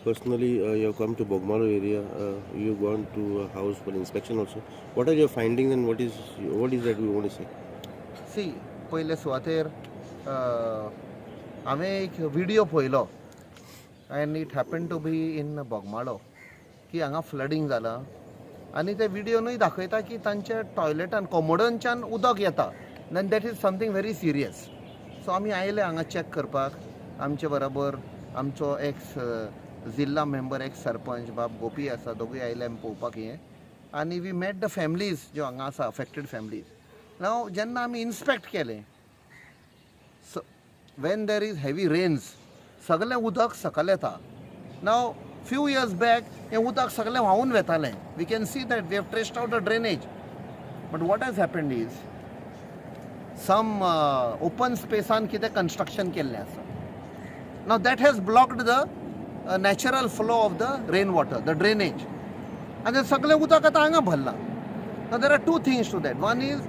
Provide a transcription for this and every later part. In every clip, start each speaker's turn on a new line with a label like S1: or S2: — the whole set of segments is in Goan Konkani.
S1: Personally, you have come to Bogmalo area. You have gone to a house for inspection also. What are your findings and what is that we want to say?
S2: See, पयले सुवातेर हांवें एक व्हिडियो पळयलो and it happen to be in Bogmalo की हांगा फ्लडींग जालां आनी ते व्हिडियोनूय दाखयता की तांच्या टॉयलेटान, कोमोडांच्यान उदक येता. Then that is something very serious. So आमी आयले हांगा चॅक करपाक. आमचे बरोबर आमचो एक्स जिल्ला मेंबर, एक्स सरपंच बाब गोपी आसा. दोगूय आयले आमी पळोवपाक हें आनी we met the families ज्यो हांगा आसा, अफेक्टेड फॅमिलीज. नाव जेन्ना आमी इन्स्पेक्ट केलें, when there is heavy rains, सगळें उदक सकयल येता. नाव फ्यू इयर्स बॅक हें उदक सगळें व्हांवून वेतालें. We can see that we have traced out the drainage, but what has happened is some open स्पेसान कितें कन्स्ट्रक्शन केल्लें आसा. Now that has blocked the natural flow of the rain water, the drainage, आनी तें सगळें उदक आतां हांगा भरलां. Now there are two things to that. One is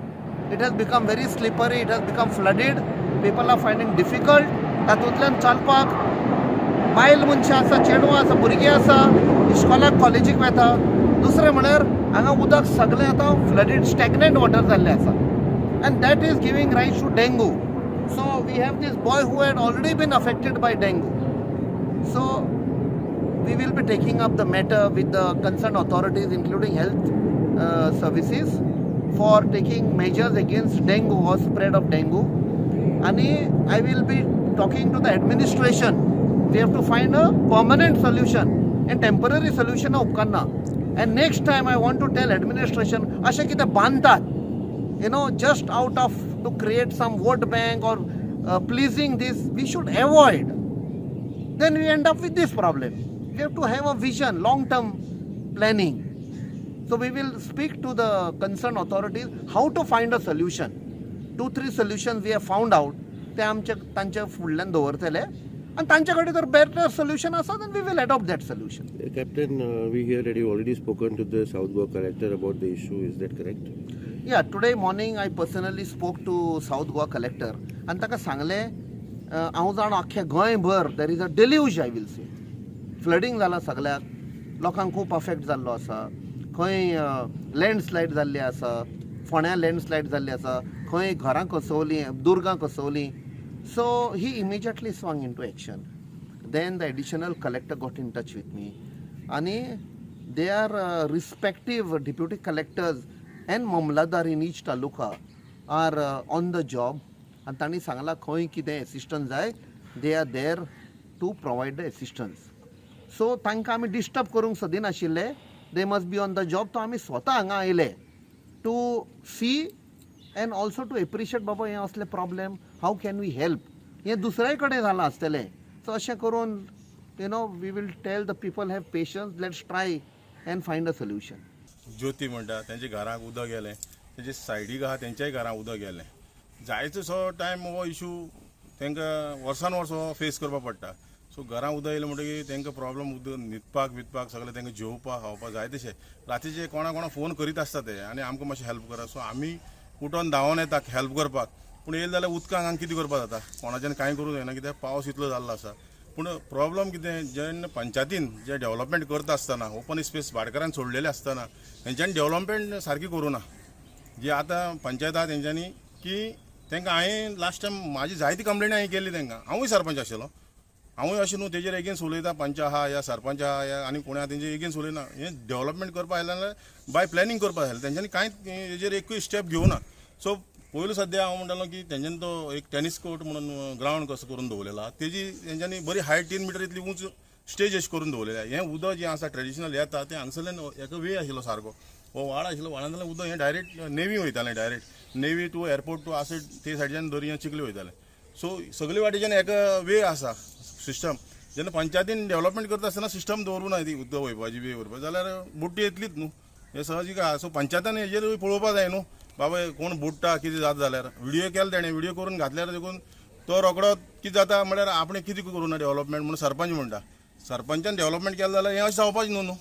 S2: it has become very slippery, it has become flooded. People are finding difficult तातूंतल्यान चलपाक. बायल मनशां आसा, चेडवां आसा, भुरगीं आसा, इश्कोलाक कॉलेजीक वेता. दुसरें म्हळ्यार हांगा उदक सगळें आतां फ्लडीड, स्टॅग्नंट वॉटर जाल्लें आसा and that is giving rise to dengue. So we have this boy who had already been affected by dengue. So we will be taking up the matter with the concerned authorities, including health services, for taking measures against dengue or spread of dengue. And I will be talking to the administration. We have to find a permanent solution and temporary solution उपकारना. And next time I want to tell administration, अशें कितें बांदतात just out of to create some vote bank or pleasing this, we should avoid. Then we end up with this problem. We have to have a vision, long term planning. So we will speak to the concerned authorities how to find a solution. Two, three solutions we have found out. ते आमचे तांच्या फुडल्यान दवरतले आनी तांचे कडेन जर बेटर सोल्युशन आसा, then we will adopt that solution.
S1: Captain, we hear that you already spoken to the South Goa collector about the issue. Is that correct?
S2: Yeah, today morning I personally spoke to South Goa collector आनी ताका सांगलें, हांव जाणा अख्ख्या गोंयभर there is a deluge, I will say. Flooding जालां सगळ्याक, लोकांक खूब अफेक्ट जाल्लो आसा. खंय लँडस्लायड जाल्ली आसा, फोंड्या लँडस्लायड जाल्ली आसा, खंय घरां कोसळ्ळीं, दुर्गां कोसळ्ळीं. So he immediately swung into action. Then the additional collector got in touch with me आनी their respective deputy collectors and mamlatdar in each taluka are on the job आनी तांणी सांगलां खंय कितें एसिस्टन्स जाय, they are there to provide the assistance. So तांकां आमी डिस्टर्ब करूंक सोदिनाशिल्ले. They must be on the job. तो आमी स्वता हांगा आयले to see and also to appreciate, बाबा हें असलें problem, how can we help? हें दुसऱ्याय कडेन जालां आसतलें. सो अशें करून we will tell the people, have patience, let's try and find a solution.
S3: Jyoti म्हणटा, तेंच्या घराक उदक गेलें. तेजे सायडीक आहा, तेंच्याय घरांत उदक गेलें. जायतो टायम हो इशू तांकां वर्सान वर्स हो फेस करपाक पडटा. सो घरां उदक येयलें म्हणटकीर तांकां प्रॉब्लम, उदक न्हिदपाक बिदपाक सगळें, तांकां जेवपाक खावपाक जाय तशें. रातीचे कोणा कोणा फोन करीत आसता ते आनी आमकां मातशें हेल्प करा. सो आमी उठोन धांवोन येता हेल्प करपाक. पूण येयले जाल्यार उदकाक हांगा कितें करपाक जाता? कोणाच्यान कांय करूंक जायना, कित्याक पावस इतलो जाल्लो आसा. पूण प्रॉब्लम कितें, जेन्ना पंचायतीन जे डेव्हलपमेंट करता आसतना ओपन स्पेस भाटकारान सोडलेले आसतना तेंच्यांनी डेव्हलपमेंट सारकी करूं ना. जी आतां पंचायत आहा तेंच्यांनी की तांकां हांवें लास्ट टायम म्हाजी जायती कंप्लेनी हांवें केल्ली तांकां. हांवूय सरपंच आशिल्लो, हांवूय अशें न्हू तेजेर एगेन्स्ट उलयता. पंच आहा या सरपंच आहा या आनी कोण आहा, तेंचे एगेन्स्ट उलयना. हें डेव्हलपमेंट करपा आयलें जाल्यार बाय प्लॅनिंग करपा जाय. तेंच्यांनी कांय हेजेर एकूय स्टेप घेवना. सो पयलू सद्या हांव म्हणटालो की तेंच्यांनी तो एक टेनीस कोर्ट म्हणून ग्रावंड कसो करून दवरलेलो आहा, तेजी तेंच्यांनी बरी हायट 3 मिटर इतली उंच स्टेज अशी करून दवरलेली आहा. हें उदक जें आसा ट्रेडिशनल येता तें हांगसरल्यान एका वे आशिल्लो सारको, हो व्हाळ आशिल्लो. व्हाळांतल्यान उदक हें डायरेक्ट नेवी वयतालें, direct Navy to airport to आसे ते सायडीच्यान दर्या चिखली वयतालें. सो सगळे वाटेच्यान एका वे आसा सिस्टम. जेन्ना पंचायतीन डेव्हलपमेंट करता आसतना सिस्टम दवरूं ना ती उदक वयपाची वे व्हरपा जाल्यार बुडटी येतलीच न्हू, हें सहजीक आहा. सो पंचायतान हेजेर पळोवपा जाय न्हू बाबा, कोण बुडटा कितें जाता जाल्यार. व्हिडियो केला तेणें, व्हिडियो करून घातल्यार देखून तो रोकडो कितें जाता म्हळ्यार आपणें कितें करूं ना डेव्हलपमेंट म्हणून सरपंच म्हणटा. सरपंचान डेव्हलपमेंट केलें जाल्यार हें अशें जावपाचें न्हू न्हू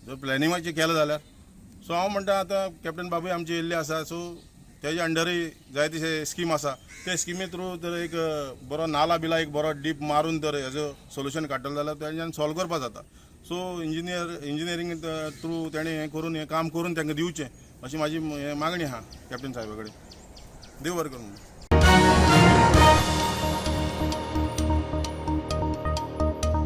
S3: जर प्लॅनिंगाचें केलें जाल्यार. सो हांव म्हणटा, आतां कॅप्टन बाबूय आमचे येयल्ले आसा, सो तेज्या अंडरय जाय तशे स्कीम आसा. ते स्किमी थ्रू जर एक बरो नाला बिला एक बरो डीप मारून जर हेजो सोल्युशन काडटलो जाल्यार तेज्यान सॉल्व करपा जाता. सो इंजिनियरींग थ्रू तेणें हें करून हें काम करून तांकां दिवचें अशी म्हाजी हें मागणी आहा कॅप्टन साहेबा कडेन. देव बरें करूं.